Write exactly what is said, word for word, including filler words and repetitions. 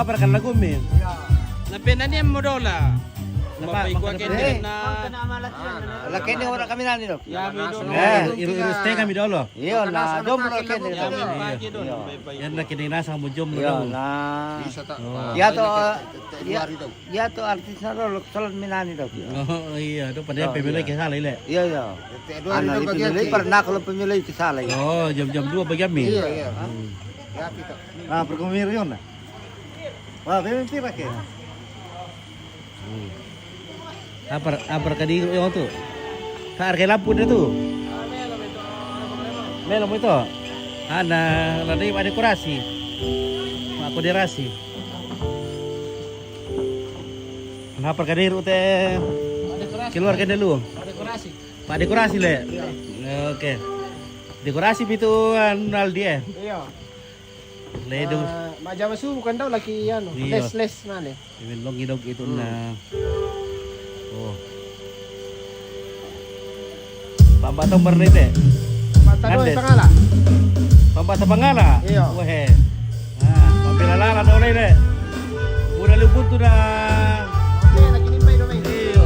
Para kan lagu mi. Na pena ni mo dola. Napa, mapai ko makana kene pena? Na laki ni ora kami nani do. Ya, mi do. Eh, iru-iru ste kami dolo. Iyo, na jomblo kene. Ya, mi pagi do. Iyo. Yang na kene nasa mo jomblo. Iyo, na. Bisa tak? Oh. Ya to, ya to artis na lo salon mi nani do. Oh, iya, do pada pemilih ke sala ile. Iyo, iyo. Ana di pemilih pernah kalau pemilih ke sala. Oh, jam-jam dua bagi kami. Iyo, iyo. Hmm. Ya, kita. Na perkumir yon na. Wah, bebe pira ke? Hmm. Apar, apar kadiru yo tu. Ka arke lampu de tu. Melo mo ito. Ana, lani pa dekorasi. Ma ko derasi. Na apar kadiru te. Keluar ke dulu. Pa dekorasi. Pa dekorasi le. Iya. Oke. Dekorasi pitu anu Aldi eh. Iya. Ledu. Ah, ma jama subuh kan dau laki anu, iyo. Les, les nane. Even long idog itu na. Oh. Pamba tong bernite. Pamba tong pangala. Pamba tong pangala. Iyo. Weh. Ah, pampilalala dole de. Udah lu buntu dah. Oke, lagi ni mai do mai. Iyo.